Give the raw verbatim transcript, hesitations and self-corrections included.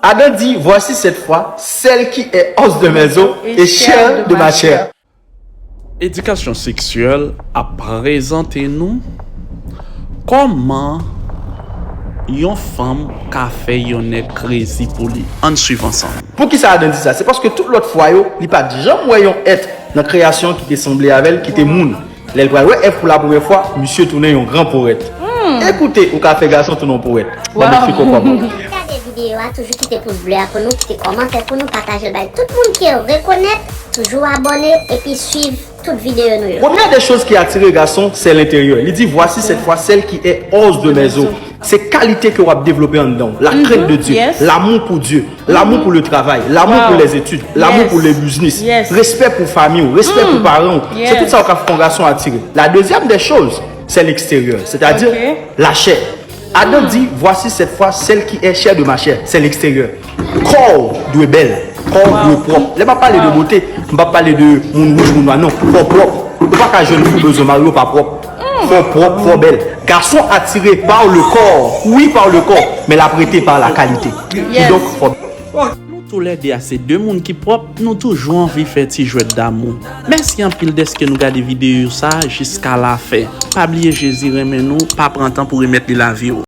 Adam dit, voici cette fois celle qui est os de mes os et chair de ma chair. Edikasyon seksyèl ap prezante nou kòman yon fanm ka fè yon nèg krezi pou li. Ann swiv ansanm. Poukisa Adam di sa? Se paske tout lòt fwa yo, li pa t janm wè yon èt nan kreyasyon ki te sanble avè l, ki te moun. Lè l pral wè Èv pou lapremyè fwa, misye tounen yon gran powèt. Ekoute, ou ka fè gason tounen yon powèt. Ban m eksplike w kòman. Gade videyo a, toujou kite pous ble a pou nou, kite kòmantè pou nou, pataje l bay tout moun ke w rekonèt, toujou abòne epi swiv tout videyo nou yo. Première des choses qui attire garçon, c'est l'intérieur. Il dit, voici cette fois celle qui est hors de mes os. Se kalite ke w ap devlope anndan w. La crainte de Dieu, Yes. L'amour pour Dieu, l'amour pour le travail, l'amour Wow. Pour les études, l'amour Yes. Pour le business, Yes. Respè pou fanmi w, respè pou paran w. Se Yes. Tout sa w ka fè yon gason atire. La deuxième des choses, c'est l'extérieur, c'est-à-dire Ok. La chair. Adam di, voici cette fois celle qui est chair de ma chair, c'est l'extérieur. Kò w dwe bèl, kò w dwe pwòp. Lè m ap pale de bote, m p ap pale de moun wouj, moun nwa, non, fò w pwòp. Ou pa ka jwenn fi w bezwen marye w pa pwòp. Fò w pwòp, fò w bèl. Gason atire par le corps, oui par le corps, men l ap rete par la qualité. Kidonk, fò Nou toulède a se de moun ki pwòp, nou toujou anvi fè ti jwèt damou. Mèsi anpil dèske nou gade videyo sa jiska lafen. Pa bliye Jezi renmen nou, pa pran tan pou remèt li lavi w.